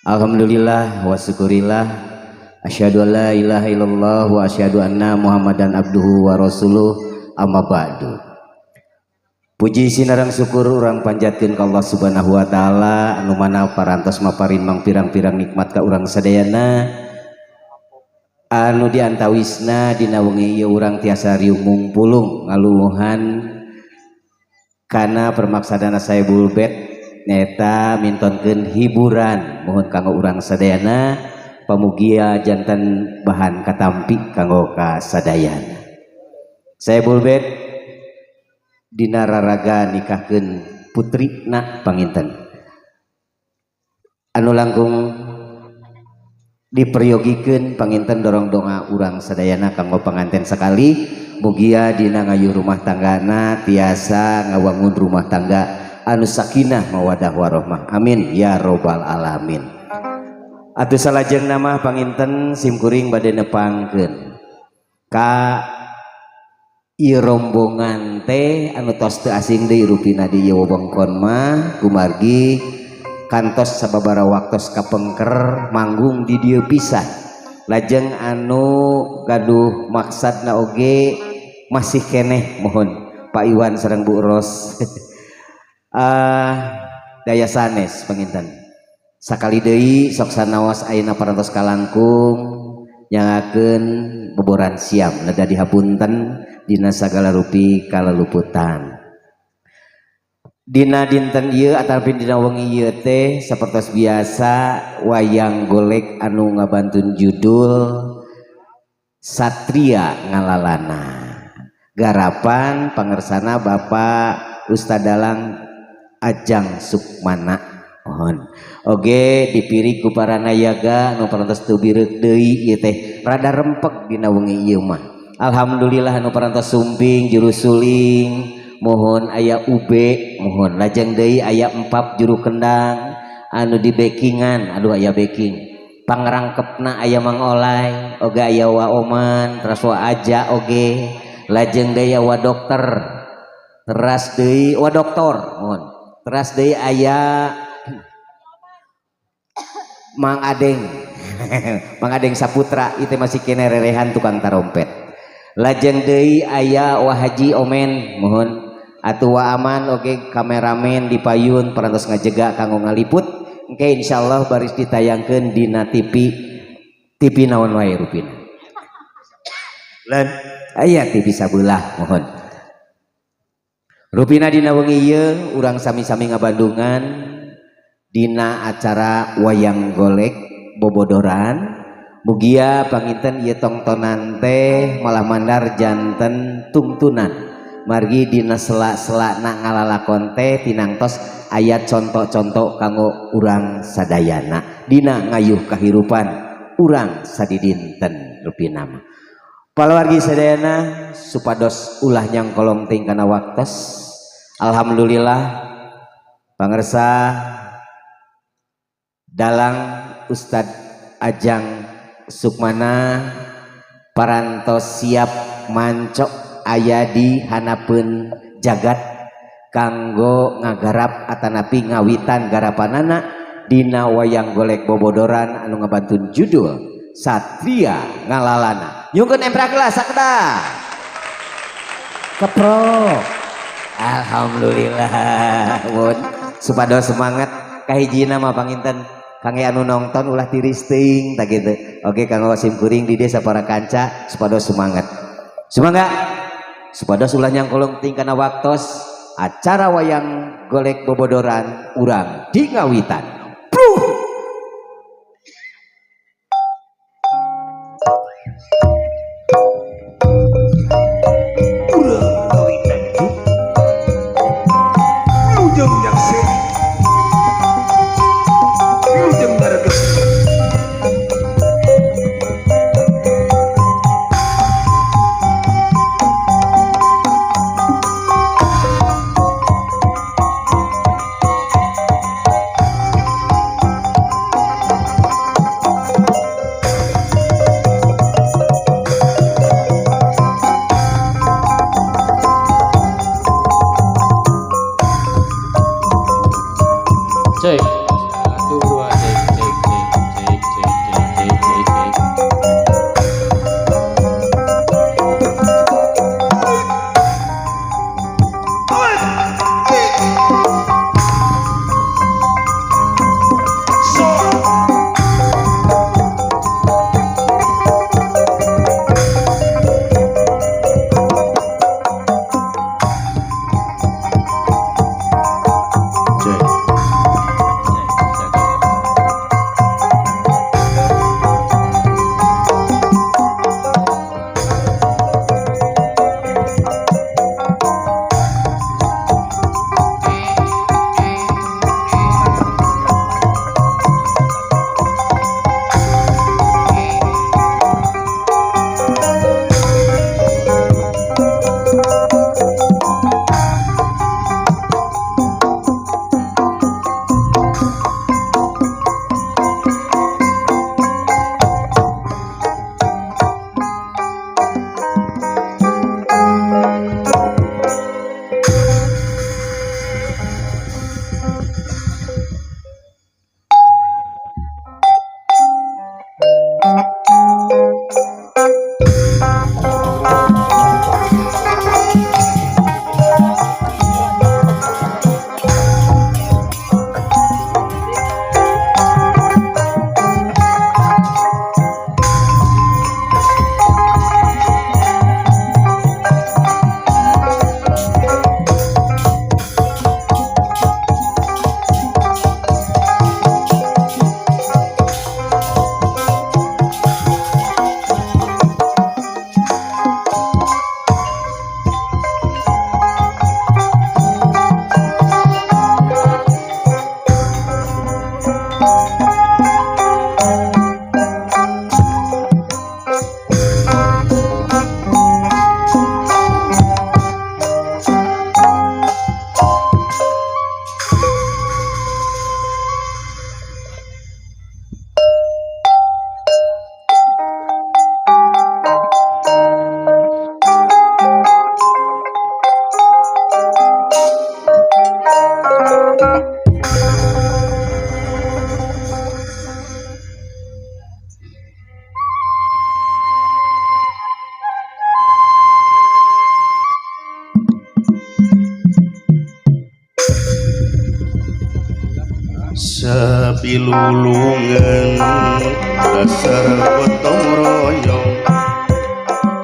Alhamdulillah wa syukurillah. Asyhadu an la ilaha illallah wa asyhadu anna Muhammadan abduhu wa rasuluh, amma ba'du. Puji sinareng syukur urang panjatkeun ka Allah Subhanahu wa taala anu mana parantos maparin mangpirang-pirang nikmat ka urang sadayana, anu diantawisna dina wengi ieu urang tiasa riung mungpulung ngaluhan kana permaksadana Saebul Bed nyaeta mintonkeun hiburan mohon kanggo urang sadayana, pamugia janten bahan katampi kanggo kasadayana. Saebul Bed dina raraga nikahkeun putrina panginten anu langkung diperyogikeun panginten dorong doa urang sadayana kanggo panganten sekali, mugia dina ngayuh rumah tanggana tiasa ngawangun rumah tangga anu sakinah mawadah warohmah, amin ya robbal alamin. Atuh salajengna mah panginten simkuring bade nepangkeun ka ieu rombongan teh anu tos teu asing deui rupina di ieu wewengkon mah, kumargi kantos sababaraha waktos kapengker manggung di dieu pisan. Lajeng anu gaduh maksadna oge masih keneh mohon Pak Iwan sareng Bu Ros. Daya sanes panginten sakali deui sok sanaos ayeuna parantos kalangkung nyangakeun boboran siam neda dihapunten dina sagala rupi kalaluputan. Dina dinten ieu ataupun dina wengi ieu teh sapertos biasa wayang golek anu ngabantun judul Satria Ngalalana, garapan pangersana Bapak Ustad Dalang Ajang Sukmana. Mohon oge dipiri ku para nayaga nu parantos teu bireuk deui ieu teh rada rempeg dina wengi ieu mah. Alhamdulillah anu parantos sumping juru suling mohon aya ube, mohon lajeng deui aya 4 juru kendang anu di backingan, aduh aya backing pangrangkepna aya Mang Olay oge aya Wa Oman teras Wa Aja oge, lajeng deui wa dokter teras deui wa doktor, mohon teras deui aya Mang Adeng Mang Adeng Saputra itu masih kene rerehan tukang tarompet, lajeng deui aya Wa Haji Omen mohon atuh Wa Aman oge kameramen di payun parantos ngajega kanggo ngaliput. Engke insyaallah baris ditayangkeun dina TV TV naon wae rupina lan aya TV sabelah. Mohon rupina dina wengi ieu urang sami-sami ngabandungan dina acara wayang golek bobodoran. Mugia panginten ieu tongtonan teh malah mandar janten tungtunan margi dina sela-sela na ngalalakon teh tinangtos aya contoh-contoh kanggo urang sadayana dina ngayuh kahirupan urang sadidinten rupina mah. Palawargi sadayana supados ulah nyangkolong ting kana waktos. Alhamdulillah pangersa Dalang Ustad Ajang Sukmana parantos siap mancok aya di hanapeun jagat kanggo ngagarap atanapi ngawitan garapanana dina wayang golek bobodoran anu ngabantun judul Satria Ngalalana. Nyungkeun emprak lah sakedah keprok. Alhamdulillah mun supados semangat kahijina mah panginten kangge anu nonton ulah tiris teuing tah kitu. Oke kanggo sim kuring di desa para kanca supados semangat. Semangat supados ulah nyangkolong ting kana waktos acara wayang golek bobodoran urang di ngawitan. Bruh. Urang ngawitan itu wilujeng nyakseni, wilujeng ngareges. Sabilulungan dasar gotong royong,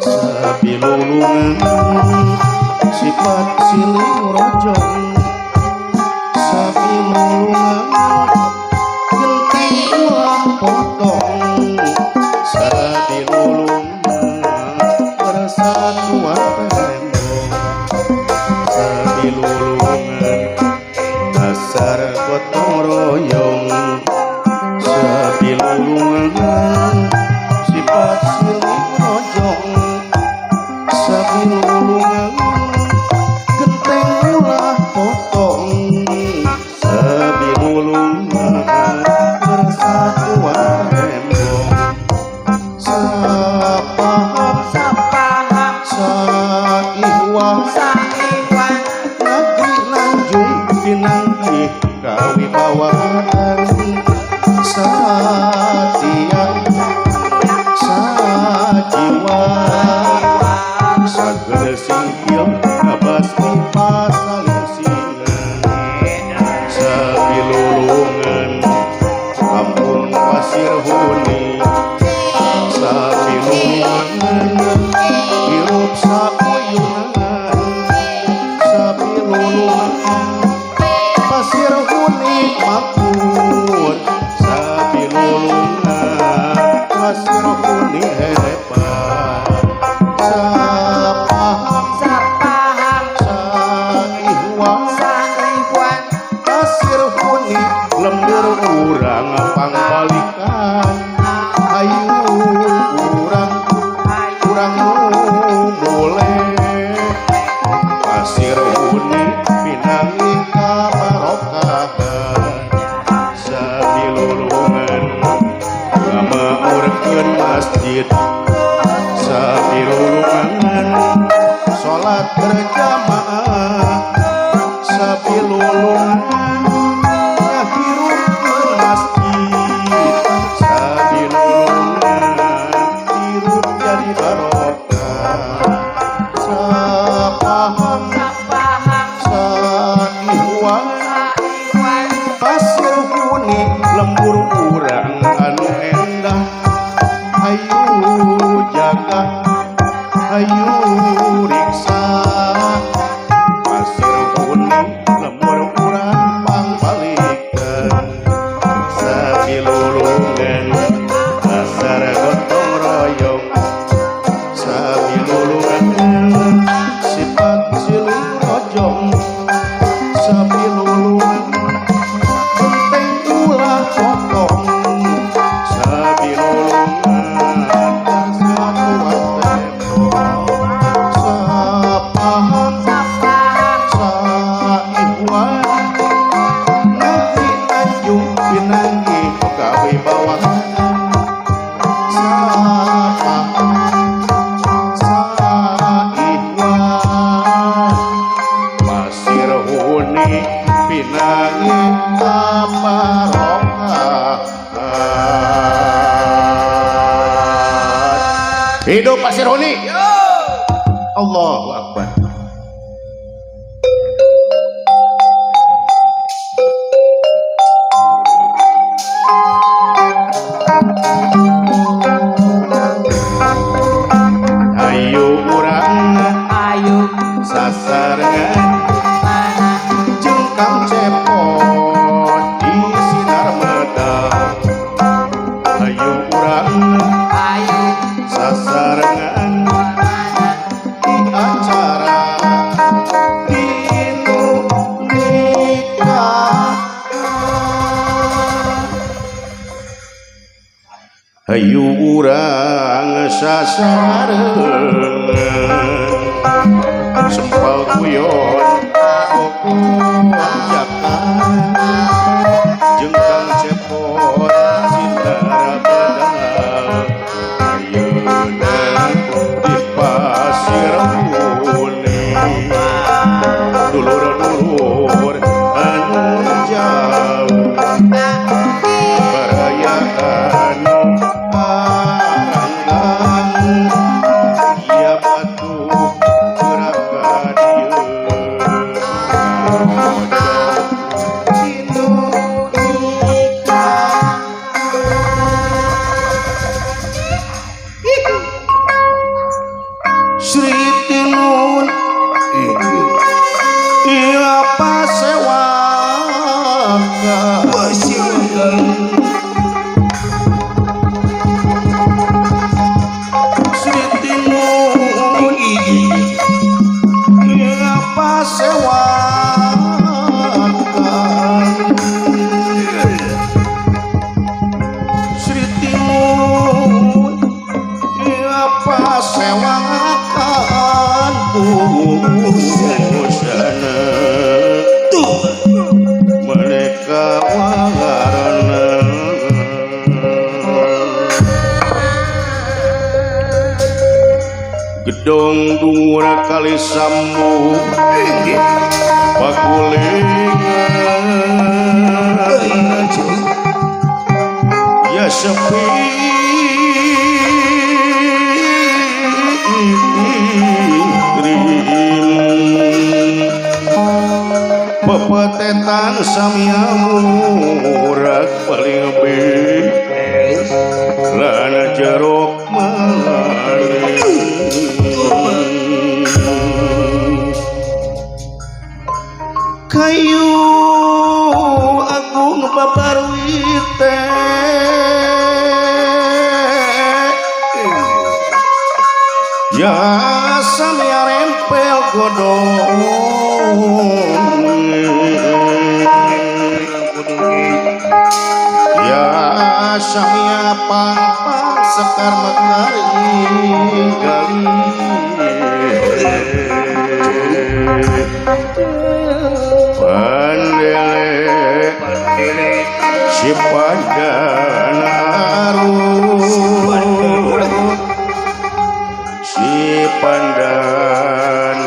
sabilulungan sifat silih rojong, sabilulungan genteng ulah potong, sabilulungan persatuan tembok, sabilulungan dasar gotong royong, sabilulungan sifat silih rojong, sabilulungan genteng ulah potong, sabilulungan persatuan tembok, sapaham Sapaham saihwah saiwan negeri Nanjung pinanggih kawibawaan, satia sajiwa sagede singkil ngabasmi pasalingsingan, sabilulungan kampung Pasir Huni, sabilulungan hirup sauyunan, sabilulungan Pasir Huni makmur, sabilulungan Pasir Huni hebat, sapaham sapaham saihwah saiwan Pasir Huni lembur urang pangbalikan, ayu urang urang mule Pasir Huni pinangi kabarokahan, sabilulungan ngamaurkeun masjid, sabilulungan salat berjamaah, sabilulungan ngahirupkeun masjid, sabilulungan hirup jadi barokah, sapaham sapaham saihwan saiwan Pasir Huni lembur urang anu endah, hayu jaga hayu riksa Pasir Huni lembur urang pangbalikeun, sabilulungan dasar gotong royong, sabilulungan sifat silih rojong, sabilulungan genteng ulah potong, sabilulungan persatuan tembok, sapaham sapaham saihwan negeri Nanjung pinanggih kawibawaan, sapaham saihwan Pasir Huni pinanggih kabarokahan. Hidup Pasir Huni. Allahu Akbar. Ayo urang ayo sasarengan mana jeung Kang Cepot di Sinar Medal. Ayo urang ayo sasarengan mana di acara dinu nikah. Hayu urang sasarengan sempal guyon kokoajakan jeung Kang Cepot Sinar Medal. Ayeuna di Pasir Huni dulur-dulur anu jauh perayaan paranggan ia patuh gerak ka dieu ngarojong dinu. Sri Tinun iya pasewaka Sri Tinun iya pasewaka Sri Tinun iya pasewakan busana mereka warna gedong dhuwur kali sambu pakulingan ya sepi pepetetan samya murag paling bih lana jeruk maling kayu agung babarwite ya samya rempel godong ya samya pang-pang sekar mekar gali pandele si pandan arut si pandan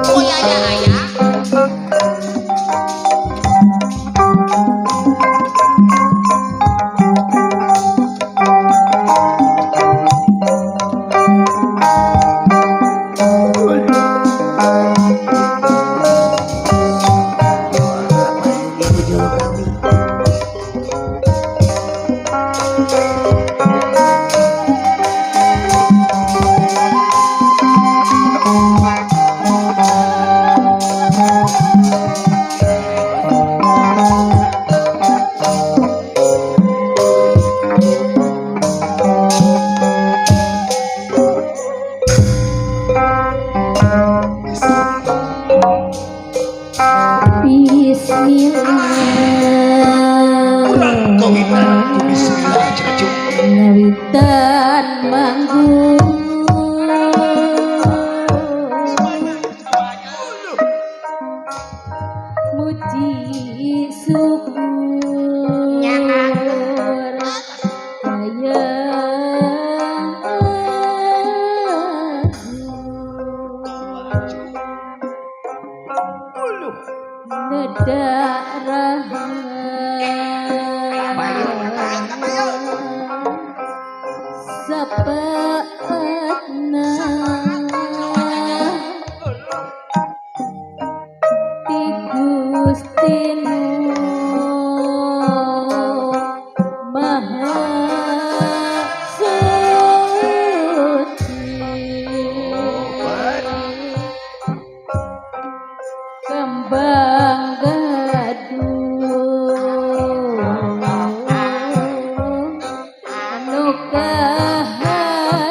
Oh ya ya ya. Urang kawitan ku bismillah cenah. Ngawitan manggung muji syukur hayang nedak rahmat sapaatna ti Gusti nu Maha Suci kembang gadung anu kahatur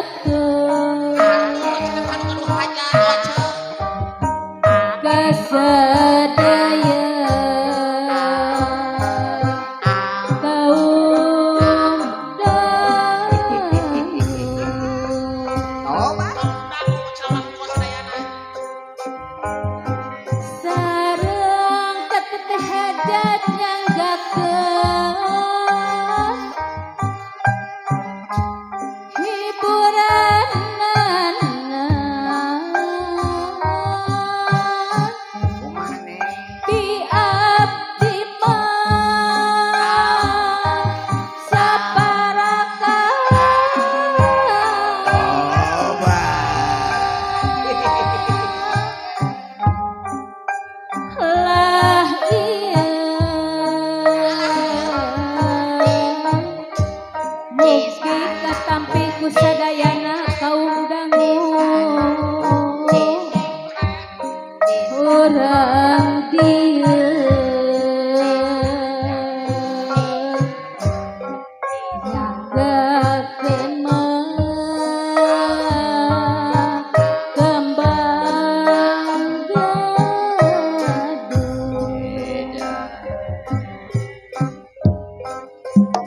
Nyanggakeun mah kembang gadung.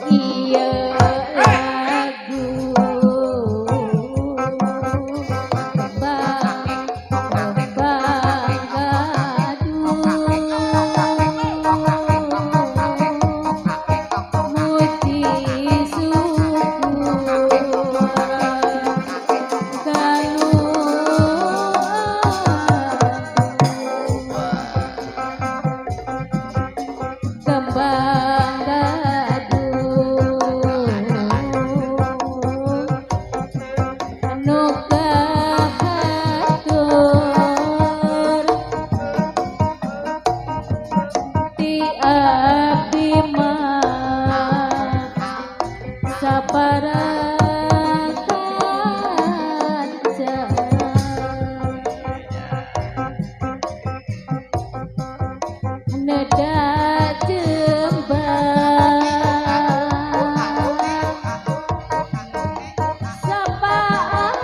Ieu lagu kembang kembang gadung muji syukur kanu kembang gadung nu kahatur ti abdi mah sapara kanca. Neda jembang sapaatna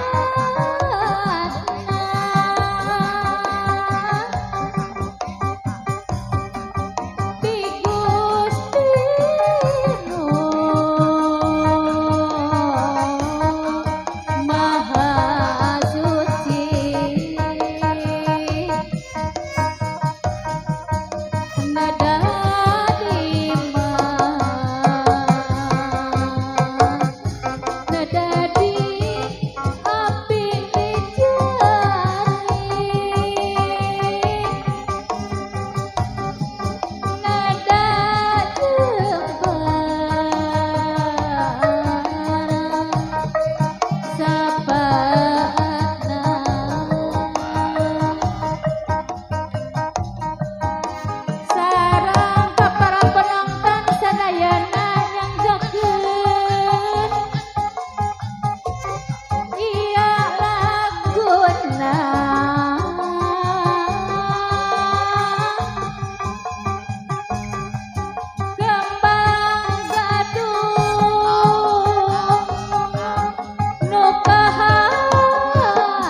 ti Gusti nu Maha Suci. Nada di nada di api di jari, nada jembar sapaatna. Sareng ka para penonton sadayana nyanggakeun ieu laguna. Kembang gadung nu kahatur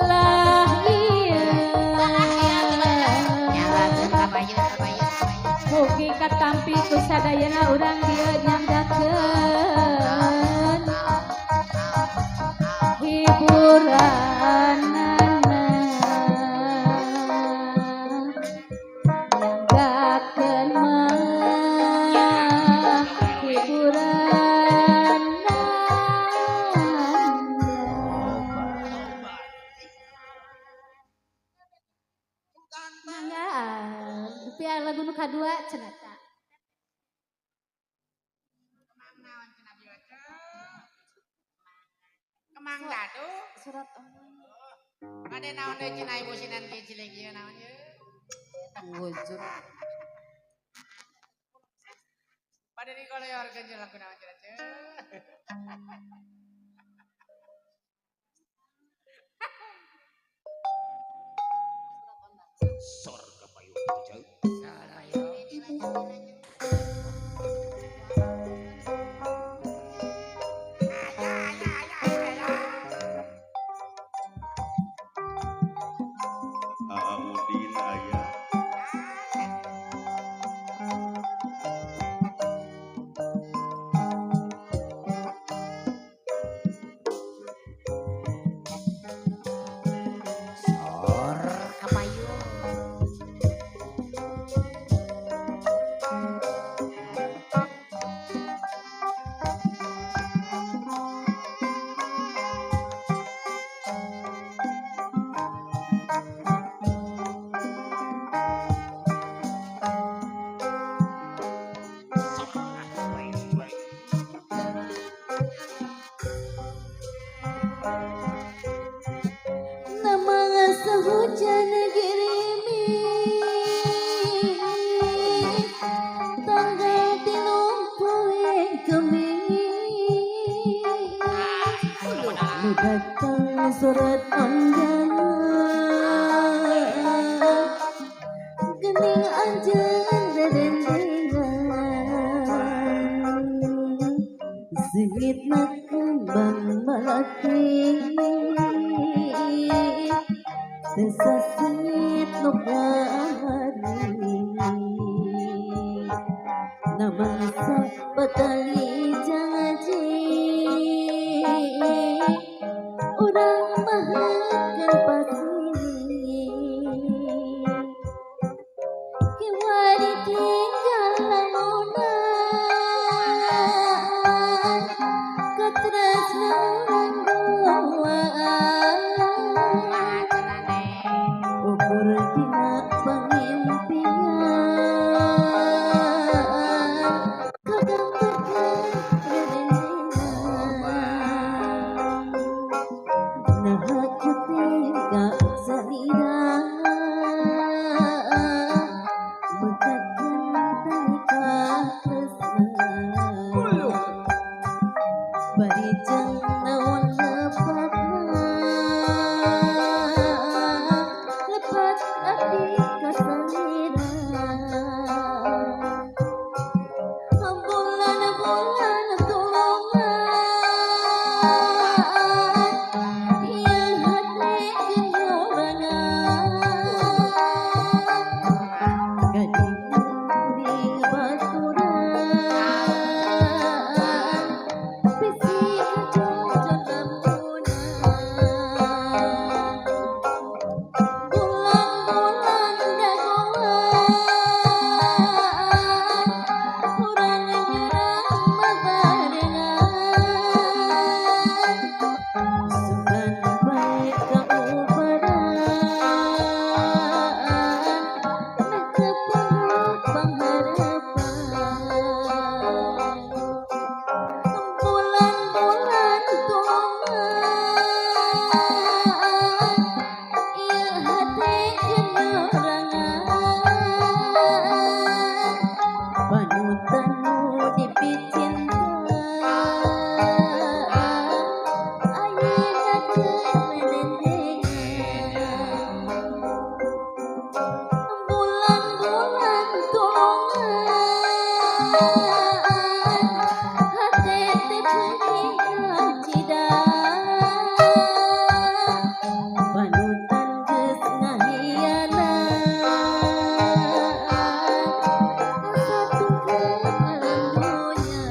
lah ieu. Mugi katampi ku sadayana urang dieu nyanggakeun hiburanana, nyanggakeun mah hiburanana. Mangga, tapi lagu nu kadua cenah ta. Kemang dadu. Surat Allah. Bade naon deui cenah ibu sinan kieu cilik ieu naon ieu? Wujud. Bade dikoleorkeun jeung lagu naon cenah ceu? Sor kapayun jauh. Audin ayah. Sor kapayun. Geuning anjeun rerendengan Seungitna kembang melati Teu saseungit nu kamari Namangsa batali janji Urang mahakeun pasini Kiwari tinggal lamunan Katresna urang duaan Ukur dina pangimpian Kagambarkeun rerendengan Naha ku tega salira Mekatkeun tali katresna Bari jeung naon lepatna Lepat abdi ka salira Bulan-bulan tulungan Ieu hate kenyorangan Gading kuring baturan Bisi kajojon lamunan Bulan-bulan dagoan Urang nyerang bebarengan Sugan bae kaubaran Meh teu penuh pangharapan Bulan-bulan tulungan Ieu hate kenyorangan Panutan nu dipicinta Ayeuna keur rerendengan Bulan-bulan tulungan Hate teh perih kacida Panutan geus ngahianat Kasatungkeun alam dunya.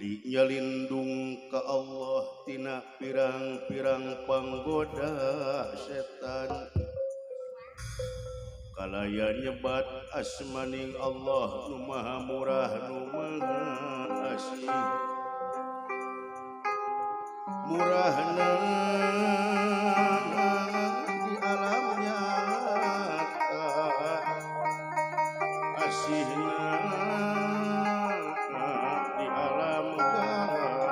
Abdi nyalindung ka Allah tina pirang-pirang panggoda setan. Kalaya nyebat asmaning Allah nu maha murah nu maha asih. Murahna di alam nyata, asihna di alam gaib.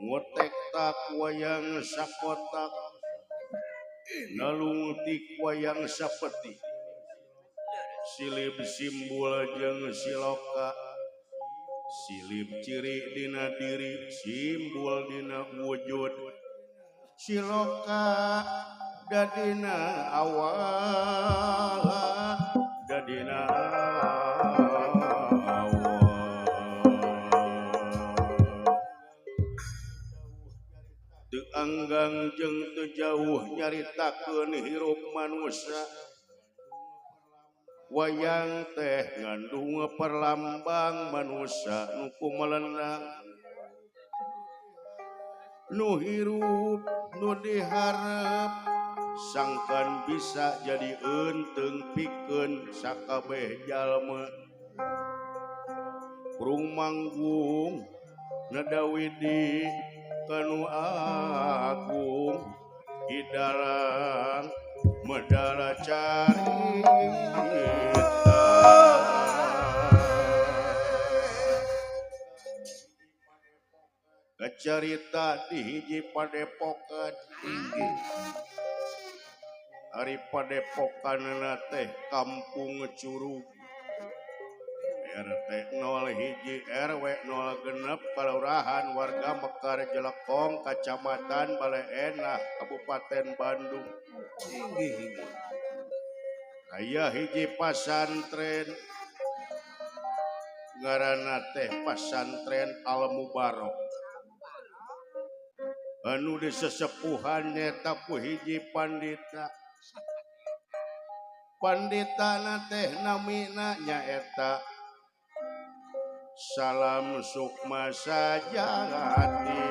Ngotek tak wayang sakotak, nalungtik wayang sapeti, silib simbol jeung siloka, silib ciri dina diri, simbol dina wujud, siloka dadina awal, dadina awal. Teu anggang jeung teu jauh nyaritakeun hirup manusia. Wayang teh ngandung perlambang manusia nu kumelenang, nu hirup nu diharep, sangkan bisa jadi eunteung pikeun sakabeh jalma. Prung manggung nadawidi kanu agung, idalang medala carita. Kacarita di hiji padepokan. Ari padepokanna teh Kampung Curug, RT 01 RW 06 Kalurahan Warga Mekar Jelekong, Kacamatan Baleenah, Kabupaten Bandung. Aya hiji pasantren ngaranna teh Pasantren Al Mubarok. Anu disesepuhan nyeta ku hiji pandita. Panditana teh namina nyaeta Salam Sukma Sajati.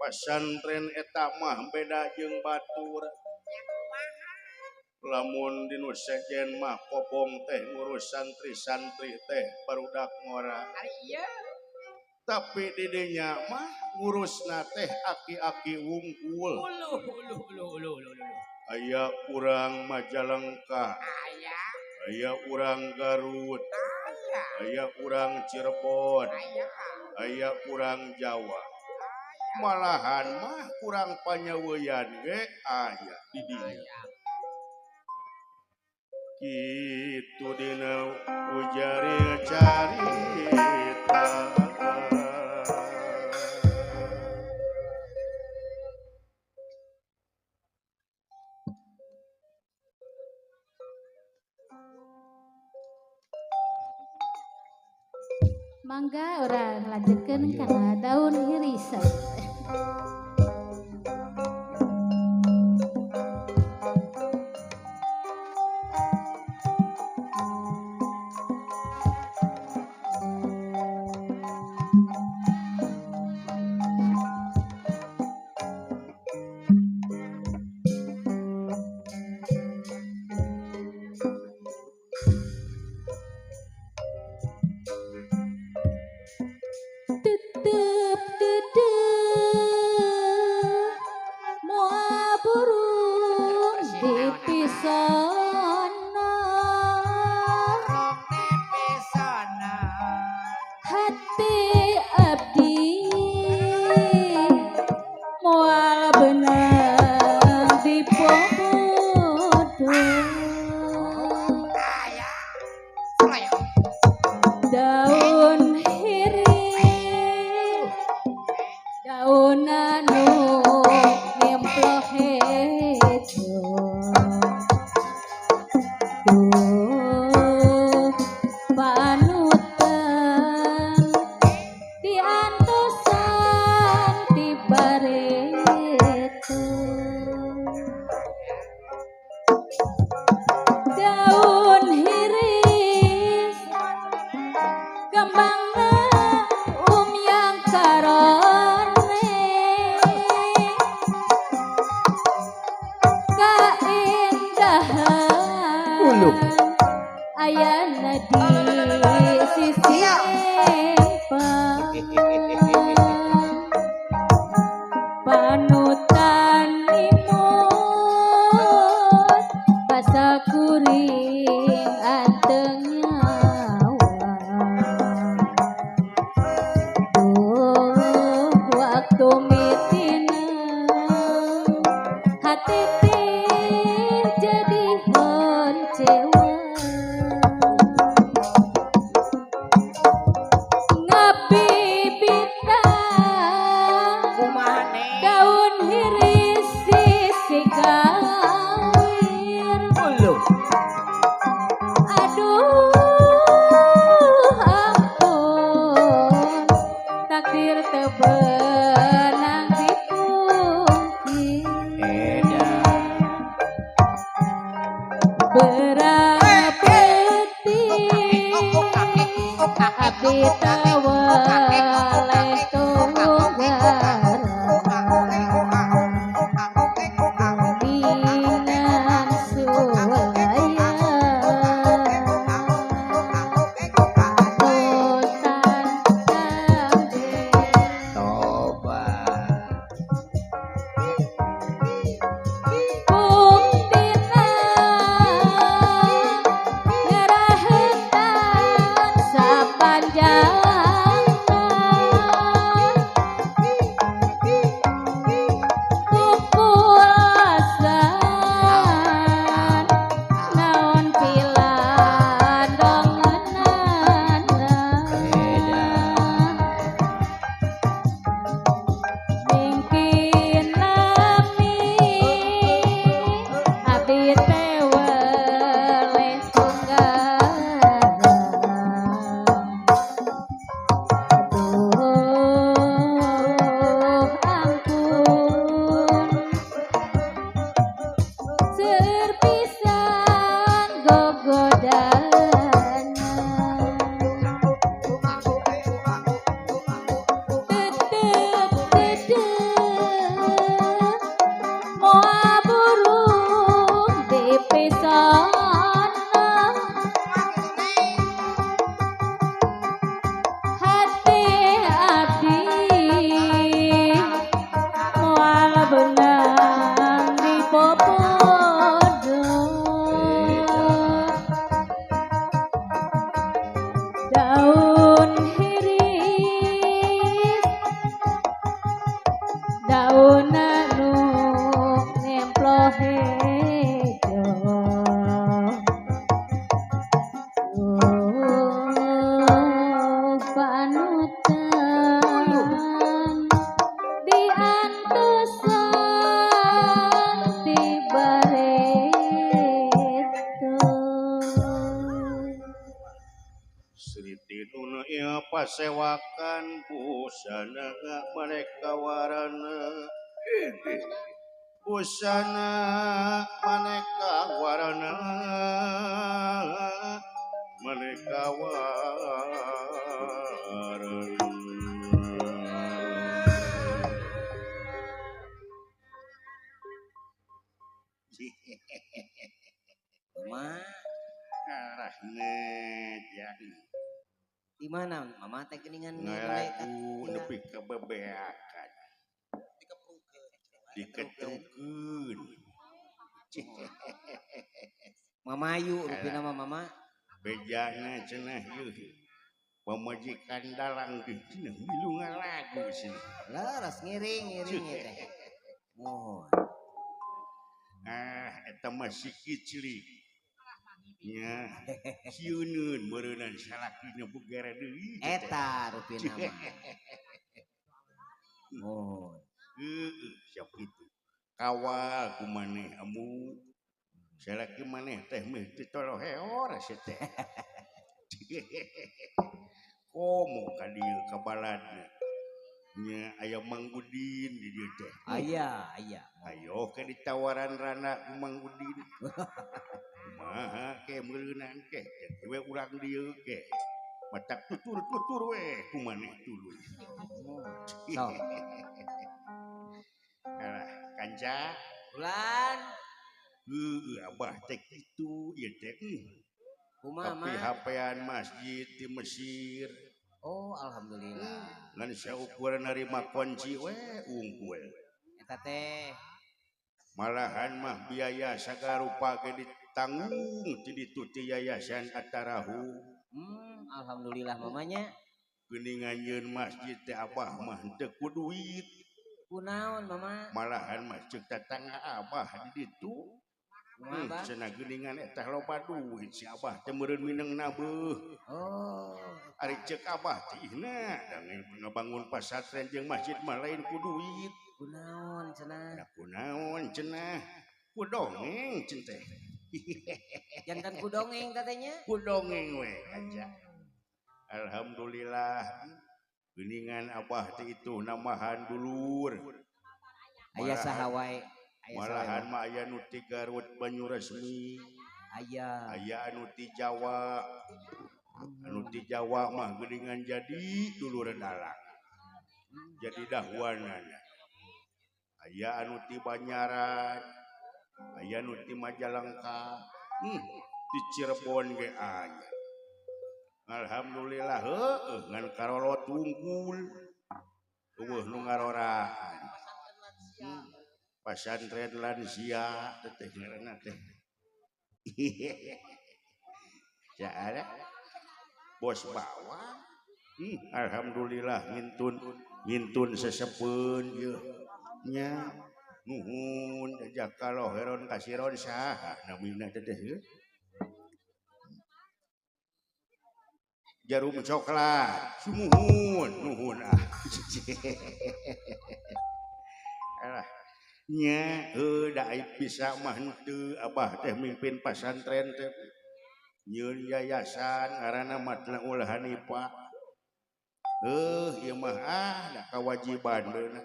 Pasantren eta mah beda jeung batur. Lamun dinu sejen mah kobong teh ngurus santri-santri teh barudak ngora. Tapi didinya mah ngurusna teh aki-aki wungkul. Aya urang Majalengka, aya urang Garut, aya urang Cirebon, aya urang Jawa. Malahan mah kurang panyaweyan ge aya di dinya. Kitu dina ujari carita. Mangga urang lanjutkeun kana daun hirisan. Tetep dedeh moa burung di pisana, hati abdi moal benang di pobodo. Daun hiris daun anu nempel hejo, duh panutan diantosan ti bareto. Abdi teu weleh tunggaran Bingan sulaya Totan sampe Toba. Buktina ngerahetan sapanjangna Kukulasan naon pilandongeunana Mingkin lami abdi teh weleh tunggaran Aduh ampun seueur pisan gogodana Tetep dedeh moal burung dipesona Hati abdi moal beunang dipopodo Daun hiris daun anu ngemplo hejo Oh, panutan diantosan ti bareto. Sri Tinun ieu pasewakan busana maneka warna busana maneka warna maneka warna. Mama, Arah ngejak di mana mama teh geuningan ngalagu nepi ka bebeakan diketrukeun. Mamayu rupina mah mama. Bejana cenah ieu pamajikan dalang geus cenah milu ngalagu cenah. Leres ngiring-ngiring ieu teh. Mohon. Ah eta mah si kiclik nya sieuneun meureunnan salakina bugara deui Eta rupina mah. Mohon. Heeh siap kitu kawal ku maneh amu salaki maneh teh meh teu toloheor sia teh. Komo ka dieu ka baladna nya aya Mang Udin di dieu teh. Aya, aya. Ayo ke ditawaran rana ku Mang Udin. Kumaha ke meureunan ke we urang dieu ke matak tutur-tutur we ku maneh tuluy. Sok. Alah kanca Ulan. Heueuh abah teh kitu ieu teh. Kumaha mah? Kapihapean masjid di Mesir. Oh, alhamdulillah. Ngan saukur narima kunci we unggul. Eta teh malahan mah biaya sagarupa ge ditanggung ti ditu ti yayasan Atarahu. Alhamdulillah mamanya. Geuningan nyeun masjid teh abah mah henteu ku duit. Kunaon mama? Malahan mah ceuk tatangga abah di ditu. Cenah geuningan eta loba duit si abah teh meureun mineng nabeuh. Oh. Ari ceuk abah teh ihna da ngabangun pasantren jeung masjid mah lain ku duit. Kunaon cenah? Da kunaon cenah? Ku dongeng cenah teh. Jantan ku dongeng katanya? Ku dongeng we aja. Alhamdulillah geuningan abah teh itu namahan dulur. Aya saha wae? Malahan mah aya nu ti Garut Banyuresmi. Aya. Aya anu ti Jawa. Anu ti Jawa mah geuningan jadi dulur dalang. Jadi dahuanana. Aya anu ti Banyaran, aya anu ti Majalengka, di Cirebon ge aya. Alhamdulillah heueuh ngan karolot wungkul. Eueuh nu ngaroraan. Pasantren lansia teh ngaranna teh. Saara bos bawang. Alhamdulillah ngintun sesepeun ieu. Nya nuhun jazakallahu khairan kasiron saha namina teh teh. Jarum coklat sumuhun nuhun ah. Alah nya heuh da bisa mah henteu abah teh mimpin pasantren teh. Nyieun yayasan ngaranna Matlaul Hanifah. Heuh ieu mah ah da kawajiban deuna.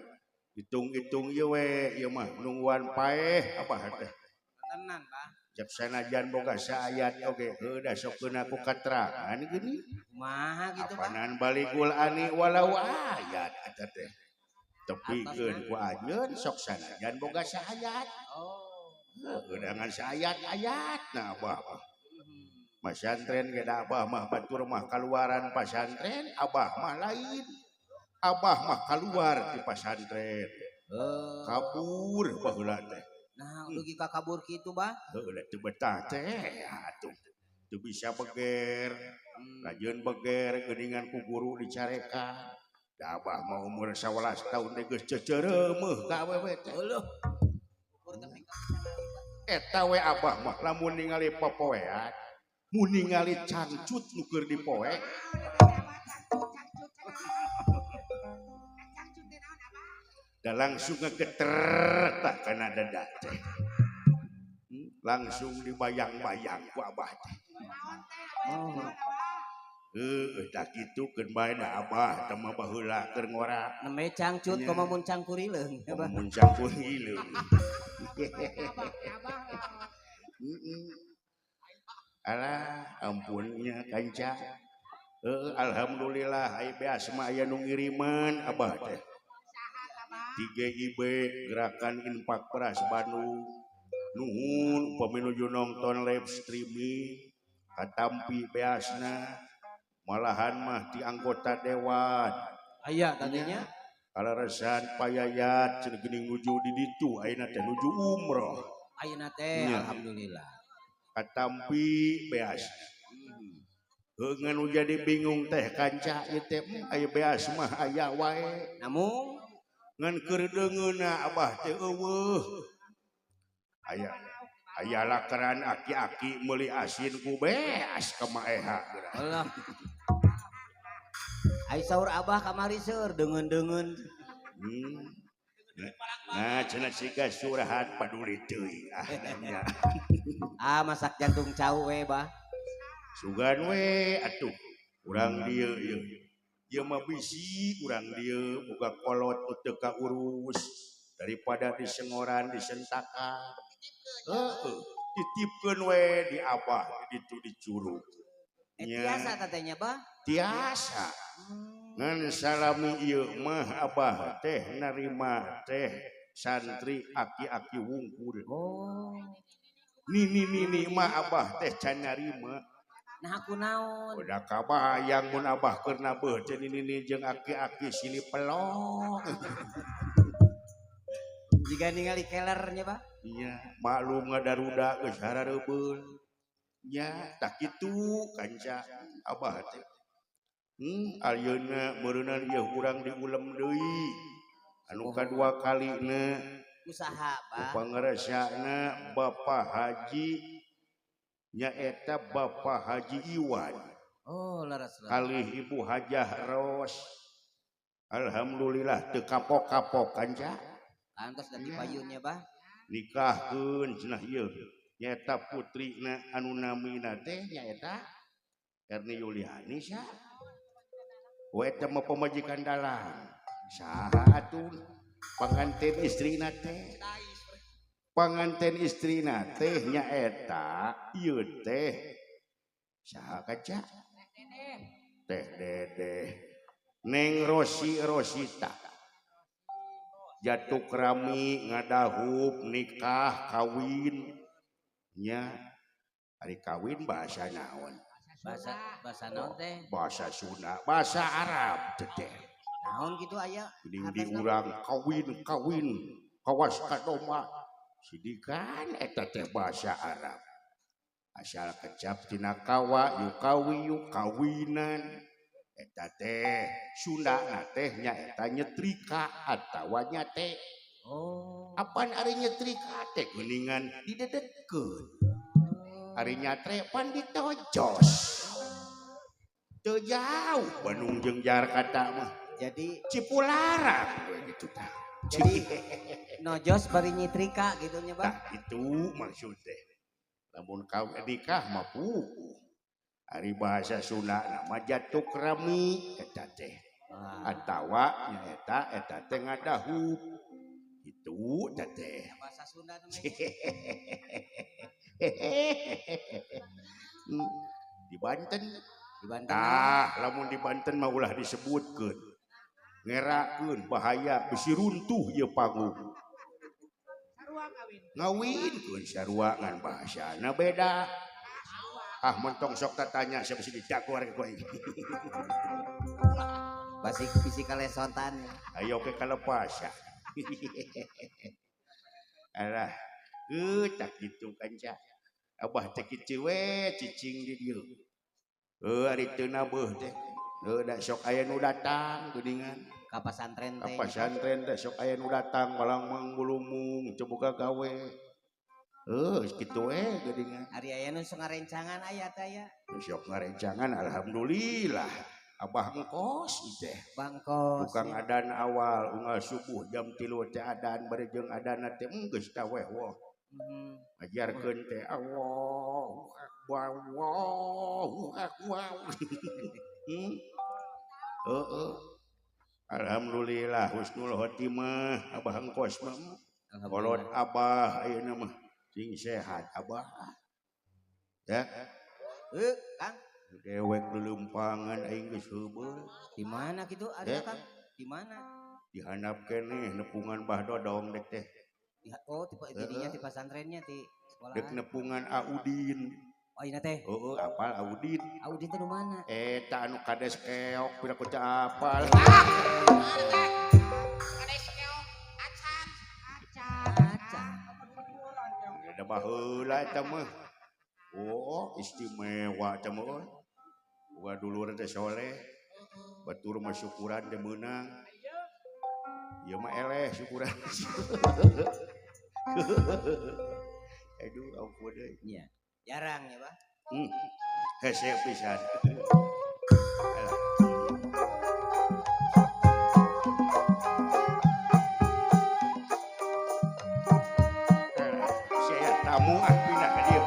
Hitung-hitung ieu we ieu mah nungguan paeh abah teh. Tenan, Bah. Cep sanajan boga saayat oge heuh da sok keuna ku katerangan geuning. Kumaha kitu, Bah? Apanan baligul ani walau ayat eta teh. Tepikeun ku anjeun sok sanajan boga saayat. Oh. Heuh ngan saayat-ayatna abah mah. Pasantren ge da abah mah batur mah kaluaran pasantren, abah mah lain. Abah mah kaluar ti pasantren. Kabur baheula teh. Nah, dugi ka kabur kitu, Bah? Heuh da teu betah teh atuh. Teu bisa beger. Lajeun beger geuningan ku guru dicarekan. Da abah mah umur 11 tahun teh geus ceuceureumeun ka awewe teh. Euleuh. Eta we abah mah lamun ningali popoean, mun ningali cangcut nu keur dipoe. Da langsung ngegeter tah kana dada teh. Langsung dibayang-bayang ku abah teh. Heuh tah kitu keun bae da abah teh mah baheula keur ngora. Nembe cangcut komo mun cangkurileung. Komo mun cangkurileung. Alah ampunnya kanca. Heuh alhamdulillah ai beas mah aya nu ngiriman abah teh. 3IB Gerakan Infak Beras Bandung. Nuhun upami nuju nonton live streaming katampi beasna malahan mah di anggota dewan. Aya tadinya kaleresan payayat cenah geuning nuju di ditu ayeuna teh nuju umroh. Ayeuna teh alhamdulillah. Katampi beas. Heuh ngan nu jadi bingung teh kanca ieu teh aya beas mah aya wae. Namun ngan keur deungeunna abah teh eueuh. Aya aya lakeran aki-aki meuli asin ku beas ka maeha geura. Allah. Ai saur abah kamari seur deungeun-deungeun. Nah cenah siga surahat paduli teuing ah nya. Ah masak jantung cau we bah. Sugan we atuh urang dieu ieu. Ieu mah bisi urang dieu boga kolot nu teu kaurus daripada disengoran disentakan. Heeh, titipkeun we di abah di ditu di curug. Tiasa katanya bah? Tiasa. Ngan salami ieu mah abah teh narima teh santri aki-aki wungkul. Oh. Nini-nini mah abah teh can narima. Nah aku naon? Udah kabayang mun abah keur nabeuh teh nini jeung aki-aki silih pelok. Jika ningali kelernya, Pak? Iya, maklum ngadaruda geus harareubeul. Nya, tak kitu kanca abah teh. Ayeuna meureunna ieu urang diulem deui. Anu kadua kalina usaha, Pak. Pangaresana Bapak Haji nyaeta Bapak Haji Iwan. Oh, leres. Kalih Ibu Hajah Ros. Alhamdulillah teu kapok-kapok kanca. Kantos da dipayunnya, Bah. Nikahkeun cenah ieu. Nyaeta putrina anu namina teh nyaeta Erni Yuliani sa. We eta mah pamajikan dalang. Saha atuh panganten istrina teh? Panganten istrina teh nyaeta ieu teh saha kaca? Neng Rosi Rosita jatuk rami ngadahup nikah kawin nya ari kawin bahasa naon bahasa naon teh bahasa Sunda bahasa Arab teh naon kitu aya geuning di urang kawin kawin kawas kadoma sidikan eta teh bahasa Arab asal kecap tina kawa yukawi yukawinan eta teh Sunda na teh nyaeta nyetrika atawa nyate. Oh. Apan ari nyetrika teh geuningan didedetkeun. Ari nyatre pan ditojos. Teu jauh Bandung jeung Jakarta mah. Jadi Cipularang we kitu tah. Jadi nojos bari nyetrika gitu nya Bang. Tah itu maksud teh. Lamun kau nikah mah puguh. Ari bahasa Sunda nama jatuk rami eta teh atawa nyaeta eta teh ngadahup itu eta teh bahasa Sunda di Banten di Banten tah lamun di Banten mah ulah disebutkeun ngerakeun bahaya bisi runtuh ieu panggung ngawinkeun sarua ngan bahasana beda. Ah mentong sok tatanya siapa sih dijaguar ke gue. Basik fisika lesotan. Ayo ke kalepas ya. Alah, tak gitu kanca. Abah teh kitu we cicing di dieu. Ari teu nabeuh teh. Da sok aya nu datang geuningan. Ka pasantren teh. Ka pasantren teh sok aya nu datang malang manggulumung teu boga gawe. Kitu we geuningan. Ari aya nu sok ngarencangan aya teh aya. Sok ngarencangan alhamdulillah. Abah engkos teh. Bangkos. Tukang adan awal unggal subuh jam 3 teh adan bari jeung adanna teh geus taweh woh. Ajarkeun teh Allahu akbar Allahu akbar. Heeh. Alhamdulillah husnul khotimah abah engkos mah. Kolot abah ayeuna mah. Sing sehat abah. Ya. Kang. Dewek lelempangan aing geus heubeul. Di mana kitu ada Kang? Di mana? Di handap keneh nepungan Bah Dodong dek teh. Oh, tipe jadinya di pasantrennya di sekolah. Dek nepungan Audin. Oh, iya teh. Heeh, apal Audin. Audin teh nu mana? Eta anu kades keok pira ku teu apal. Kades keok acan. Acan. Ada baheula eta mah. Oh, istimewa eta mah. Boga dulur teh soleh. Batur mah syukuran teh meunang. Ieu mah eleh syukuran. Aduh, ampun deui. Nya. Jarang ya, Pak. Hese pisan. Alah. Saya tamu ah pindah ke dieu.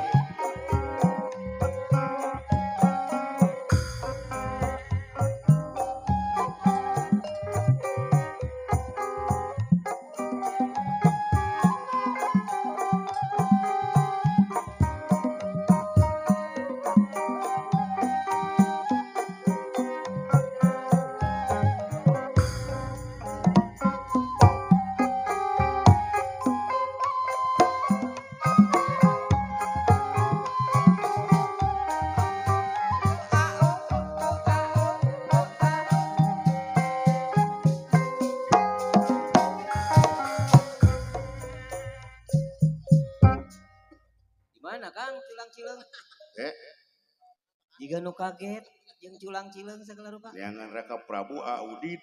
Jiga nu kaget jeung culang cileung segala rupa. Neangan Raka Prabu Audin.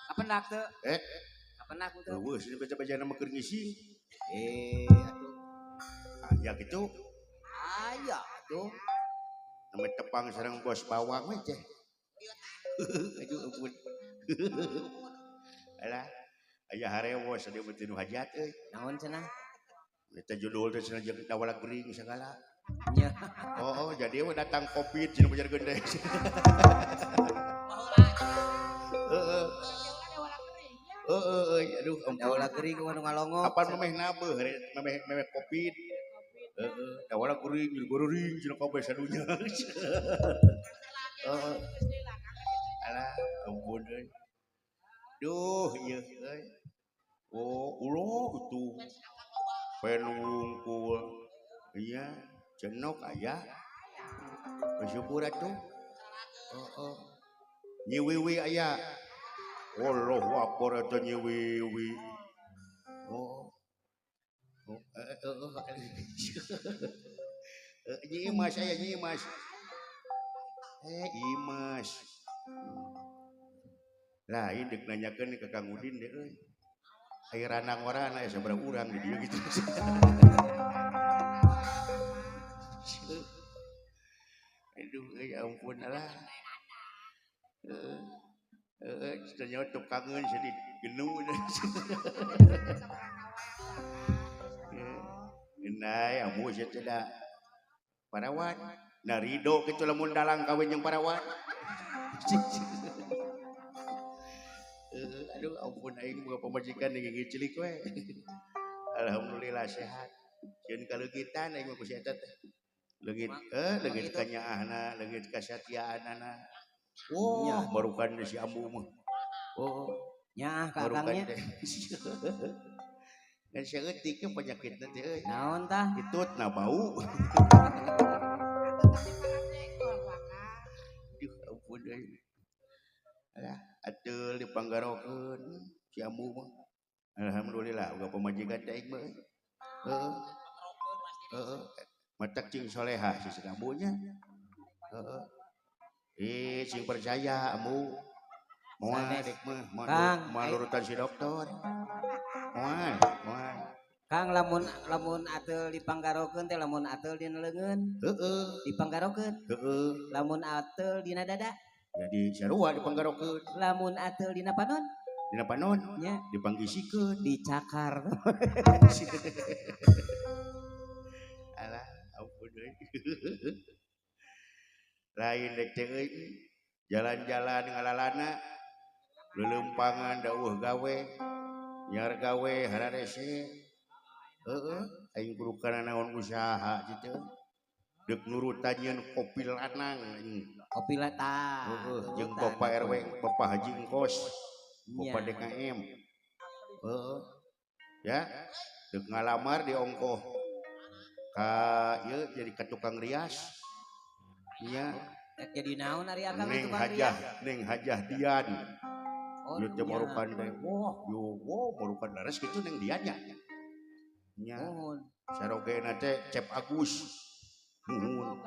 Kapendak teu? Kapendak teu? Eueuh sini baca-bacana mah keur ngising. Atuh. Aya kitu. Aya atuh. Nami tepang sareng bos bawang we teh. Aduh ampun. Alah, aya harewos aya mah teu nu hajat euy. Naon cenah? Eta judul teh cenah jeung dawala gering segala. Nya. Oh, jadi we datang Covid cenah bajarkeun teh. Heeh. Heeh, aduh ampun. Dawala gering nu ngalongok. Apan memeh nabeuh memeh memeh Covid. Heeh, dawala gering jeung gering cenah kabeh sadunya. Heeh. Alah, ampun. ampun euy. Duh ieu euy. Oh, ulo itu. Pen wungkul. Iya, cenok aya. Bersyukur atuh. Heeh. Nyi Wiwi aya. Allahu akbar eta Nyi Wiwi. Oh. Oh, Nyi Imas aya Nyi Imas. Imas. Lah ieu deuk nanyakeun ka Kang Udin deh euy. Aya ranang warana aya sabaraha urang di dieu gitu. Aduh euy ampun lah. Heeh. Heeh, cenah tukangeun sedih genu. Nah, amu sia teh da parawan. Nah ridho kitu lamun dalang kawin jeung parawan. Aduh ampun aing boga pamajikan gigi cilik we. Alhamdulillah sehat. Sieun kaleugitan aing mah ku si eta teh. Leungit leungit kanyaahna, leungit kasatiaanana. Wah, barukan si ambu mah. Oh, nyaah ka akangnya. Ngan saeutik ke penyakitna teh euy. Naon tah? Itutna bau. Duh ampun euy. Alah, ateul dipanggarokeun si ambu mah. Alhamdulillah boga pamajikan teh aing mah. Heeh. Heeh. Matak cing solehah si ambunya. Heeh. Sing percaya ambu. Moal dek mah, moal nurutan si dokter. Moal, moal. Kang lamun lamun ateul dipanggarokeun teh lamun ateul dina leungeun. Heeh. Dipanggarokeun. Heeh. Lamun ateul dina dada. Jadi sarua dipanggarokeun. Lamun ateul dina panon. Dina panon nya dipanggisikeun, dicakar. Alah, ampun euy. Lain dek teh euy. Jalan-jalan ngalalana leuleumpangan dauh gawe, nyar gawe hararese. Heeh, aing kudu kana naon usaha kitu. Deuk nurutan nyeun kopi lanang aing. Kopi lata. Heeh, jeung Bapak RW, Bapak Haji Engkos, Bapak DKM. Heeh. Ya, deuk ngalamar di ongkoh ka ieu jadi ka tukang rias. Nya. Jadi naon ari akang Neng tukang Hajah, rias? Neng Hajah Dian. Oh, ieu teh marukan teh. Wah, yo wow, marukan leres kitu Neng Dian nya. Nya. Nuhun. Sarogena teh Cep Agus. Nuhun.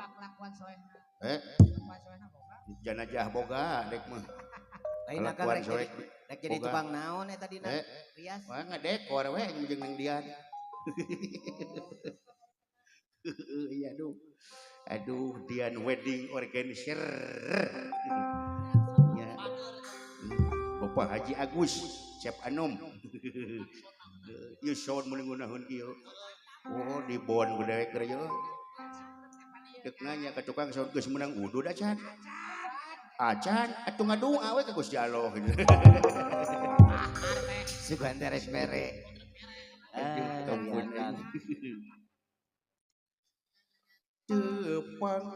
Janajah boga dek mah. Lain akang rek jadi tukang naon eta dina rias. Wah ngadekor we jeung Neng Dian. Iya aduh. Aduh Dian wedding organizer. Ya. Bapak Haji Agus, Cep Anom. Ieu sound meuni ngeunaheun kieu. Oh dibon ku dewek keur ieu. Dek nanya ka tukang sound geus meunang udud acan. Acan atuh ngadua we ka Gusti Allah. Sugan terek mere. Aduh ampun. Tepang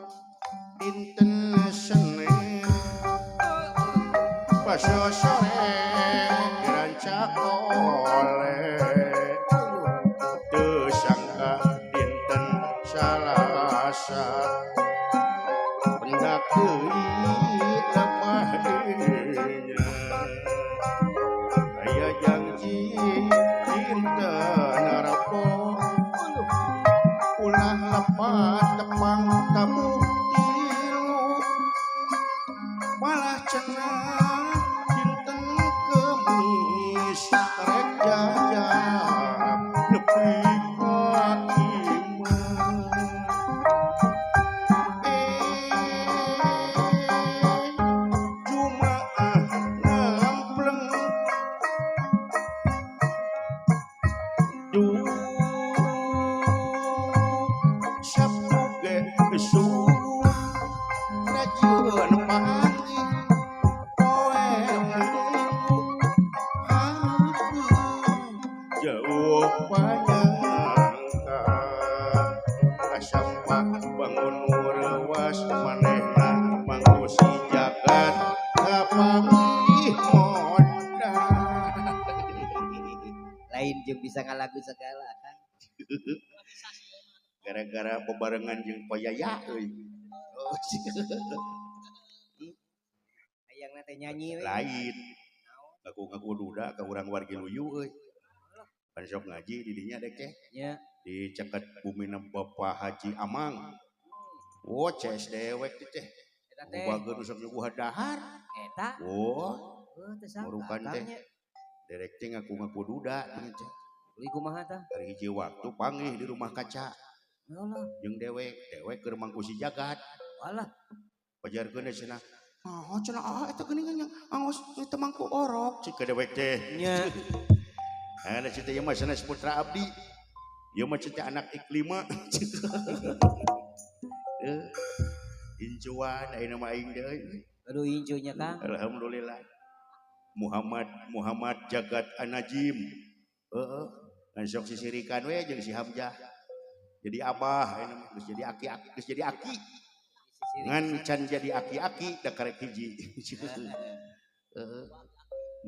dinten Senin paso sore dirancak oleh teu sangka dinten Salasa pendak deui lemah dinya aya janji dinten Rebo ulah lepat tepang tamu tilu malah cenah dinten Kemis rek jajab nepi ka imah Jumaah ngampleng duh Sabtu ge geus rajeun pagi poe Minggu hareupeun Bisa ngalagu segala kan. Gara-gara bebarengan jeung Koyaya euy. Oh, hayang teh nyanyi we. Lain. Ngaku-ngaku duda ka urang wargi luyu euy. Pan sok ngaji di dinya dek teh. Nya. Di caket bumina Bapak Haji Amang. Oh, CS dewek teh. Eta teh. Bageun sok nyuguhan dahar. Eta. Oh, Heuh teh sangka. Murukan teh. Derek teh ngaku-ngaku duda teh. Euy kumaha tah? Hari hiji waktu panggih di rumah kaca. Alah, Jeung dewek, dewek keur mangku si jagat. alah. Pajarkeun cenah. Ah, cenah ah eta geuningan yang angos teu mangku orok cik ka dewek teh. Nya. Ada cita ieu mah sanes putra abdi. Ieu mah cita anak Iklima. Incuan ayeuna mah aing deui. Aduh incunya Kang. Alhamdulillah. Muhammad Muhammad Jagat Anajim. Heeh. Ngan sok sisirikan we jeung si Hamzah. Jadi abah ayeuna mah geus jadi aki-aki, geus jadi aki. Ngan can jadi aki-aki da karek hiji. Heeh.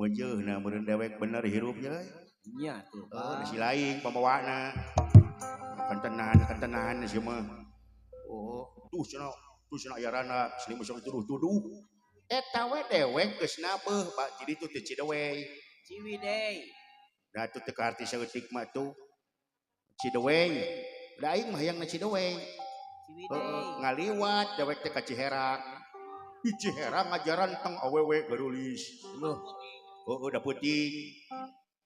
Meujeuhna meureun dewek bener hirupnya euy. Nya tuh. Heeh, si lain pamawana. Kantenan si mah. Oh, tuh cenah aya rana seni mah sok tuduh-tuduh. Eta we dewek geus nabeuh, Pak. Jadi tuh teh Cidewey. Ciwidey. Da tuh teu kaarti saeutik mah tuh. Cidewey. Da aing mah hayangna Cidewey. Ciwidey. Ngaliwat dewek teh ka Ciherang. Di Ciherang ngajaran teng awewe garulis. Loh, Heeh, da peuting.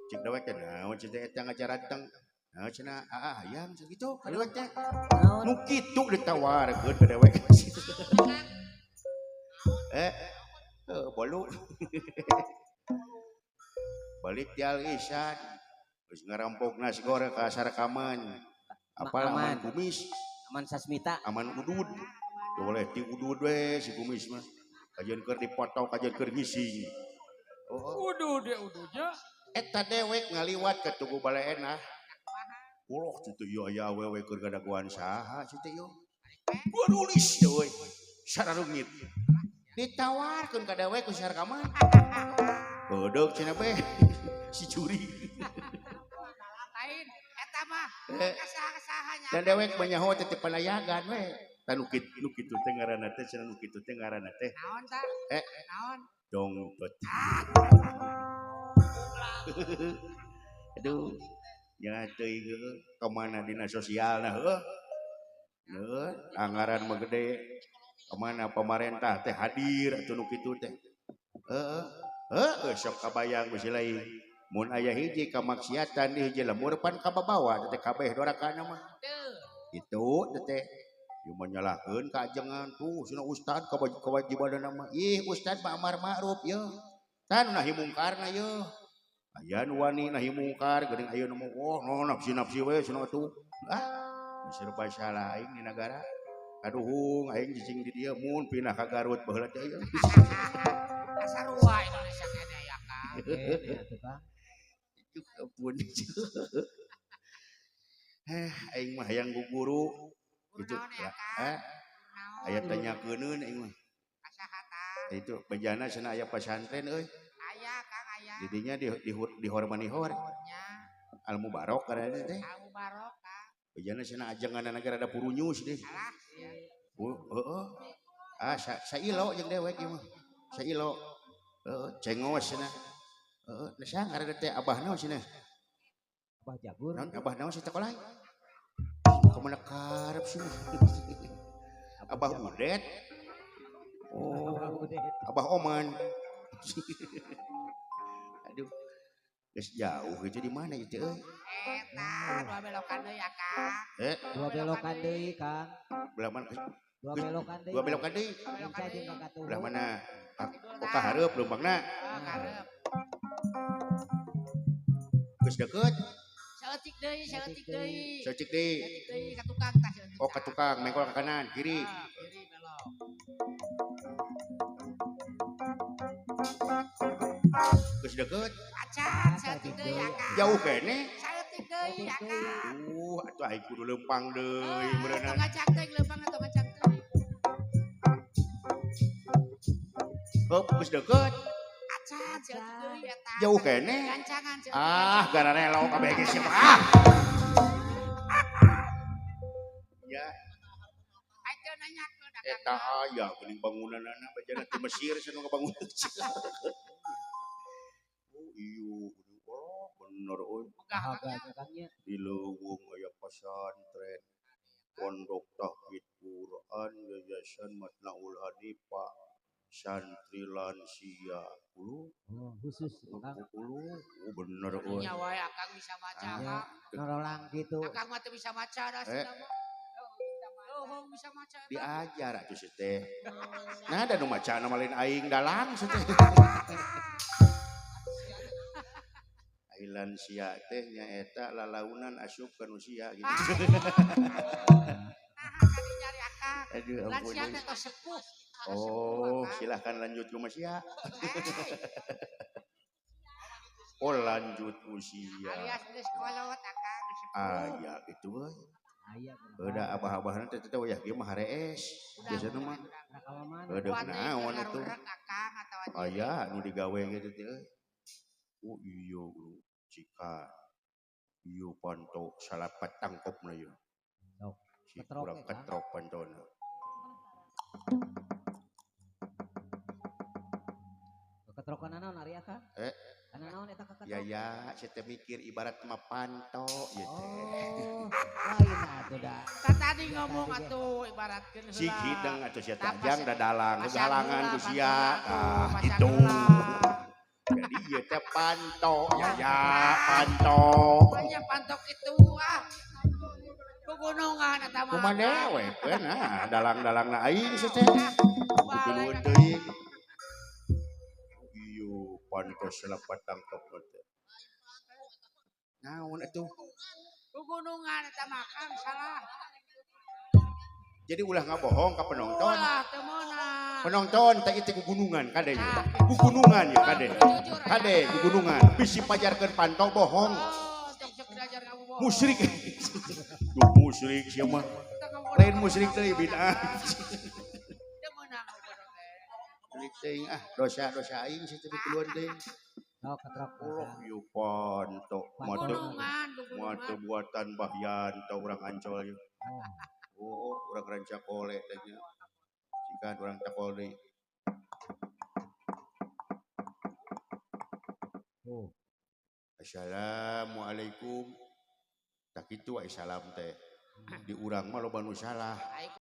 Cik dewek teh naon cik teh eta ngajaran teng. Naon cenah aa hayang sakitu ka dewek teh. naon? Nu kitu ditawarkeun ka dewek. Bolu. Balik ti Al Ihsan. Geus ngarampok nasgor ka Sarkaman. Apal aman Aman. kumis, Aman Sasmita. aman udud. Teu boleh ti udud we si kumis mah. Kajeun keur dipotong, kajeun keur ngising. Oh, Uduh deh ududnya. eta dewek ngaliwat ka Tugu Baleenah. Uloh kitu ieu aya awewe keur gadaguan saha kitu ieu. Garulis euy. Sararungit. Ditawarkeun ka dewek ku Sarkaman. Beudeuh cenah be. Si curi. Lain eta mah kasaha-kasahanya. Dan dewek banyaho teh panayagan we. Tah nu kitu teh ngaranna teh cenah nu kitu teh ngaranna teh Naon tah? Naon? Dongtot. Aduh, nya teuing heueuh ka mana dina sosialna heueuh. Heueuh, anggaran mah gede. Ka mana pamarentah teh hadir atuh nu kitu teh. Heeh. Heeh, sok kabayang geus lain. Mun aya hiji kamaksiatan di hiji lemur pan kababawa teh kabeh dorakana mah. Kitu teh. Ieu mah nyalahkeun ka ajengan tuh cenah ustad kewajibanna mah. Ih, ustad mah amar ma'ruf ye. Tan nahi mungkarna ye. Aya nu wani nahi mungkar geuning aya nu oh no nafsi-nafsi we cenah atuh. Ah, serba salah aing di nagara. Kaduhung aing cicing di dieu mun pindah ka Garut baheula teh ieu. Sarua Indonesia kene aya Kang. Kene atuh Kang. Ampun. Aing mah hayang guguru gitu. Guru naon ya, Kang? Guru naon? Aya tanyakeun aing mah. Kasaha tah? Itu bejana cenah aya pasantren euy. Aya Kang aya. Didinya di dihormani hor. Nya. Al Mubarok karena teh. Al Mubarok Kang. Bejana cenah ajengan nagara ada purunyus deh. Alah sia. Heeh. Ah sailo jeung dewek ieu mah. Sailo. Heeh, cengos cenah. Heeh, nah ngaranna teh abah naon cenah? Abah Jagur. Naon abah naon sih teh kolai? Kumaha karep sih. Abah Udet. Oh, Abah Oman. Aduh. Geus jauh itu di mana itu euy? Eta dua belokan deui ya, Kang. Dua belokan deui, Kang. Belah mana? Dua belokan deui. Dua belokan deui. Belah mana? Oh, ka hareup leumpangna. Oh, ka hareup. Geus deukeut. Saeutik deui, saeutik deui. Saeutik deui. Saeutik deui ka tukang tah saeutik. Oh, ka tukang mengkol ka kanan, kiri. Kiri belok. Geus deukeut. Acan saeutik deui ya, Kang. Jauh keneh. Saeutik deui ya, Kang. Atuh aing kudu leumpang deui meureunna. Tong ngacak teuing leumpang tong ngacak teuing. Heup geus deukeut. Acan saeutik deui eta. Jauh keneh. Gancangan saeutik. Ah, gara relo kabeh ge siapa. Ah. Ya. Ai teu nanyakeun akang. Eta aya geuning bangunanana bajana ti Mesir cenah ngabangun. Oh iya, oh bener euy. Megah Kang nya. Di leuweung aya pesantren, Pondok Tahfidz Quran, Yayasan Matnaul Hanifah, santri lansia. Ulu, Oh, khusus Kang. ulu, oh bener euy. Nya wae akang bisa maca Ah. Kang. Norolang gitu. Akang mah teu bisa maca da Eh. cenah mah. Oh, bisa maca eta. Diajar atuh si teh. Nah, da nu macana mah lain aing dalang si teh. Ai lansia teh nyaeta lalaunan asup ka nu sia gitu. Nah, kadi nyari akang. Aduh ampun. Lansia teh tos sepuh. Oh, silahkan lanjut ke usia. Oh, lanjut usia. Alias geus kolot akang sepuh. Ah, ya gitu euy. Aya. Udah abah-abahna teh teh wayah kieu mah harees. Biasana mah Udah naon atuh. Akang atawa Aya nu digawe gitu teh euy. Oh iya lu cika. Iya panto salapat tangkopna ieu. Sok. Si Ketrok kurang ya, Kang. ketrok pantona. Ketrokan naon ari Akang? Eh. Kana naon eta keketrok? Ya ya, saya teh mikir ibarat mah panto ieu teh. Oh, lain atuh da. Tah tadi ngomong atuh ibaratkeun heula. Si hideng atuh sia teh Tah, ajang dadalang, pasang galangan heula, ku sia. pasang Tah heula, gitu. pasang heula. Jadi ieu teh panto, ya ya panto. Banyak panto kitu ah. Pegunungan eta mah. Kumaha dewe keun ah dalang-dalangna aing sia teh. Balik Duluan teuing. Iyo panto selapat tangkap teh. Naon atuh? Pegunungan eta mah Kang salah. Jadi ulah ngabohong ka penonton. Ulah teu meunang. Penonton teh itu gugunungan kade ye. Nah. Gugunungan ya kade. Jujur aya. Kade gugunungan. Bisi pajarkeun panto bohong. Oh, cok cok diajar kamu bohong. Musyrik. Duh musyrik sia mah. Kita ngomong Lain musyrik teh bid'ah. Teu meunang ngomong teh. Musyrik teuing ah dosa-dosa aing sia teh duluan teuing. Sok ketrok. Allah ieu panto mata Pegunungan, mata pegunungan. buatan Bahyanto urang Ancol ieu. Oh, urang Rancakole teh nya. Sikan urang cakol deui. Oh. Assalamualaikum. Tak kitu ai salam teh. Di urang mah loba nu salah. Ai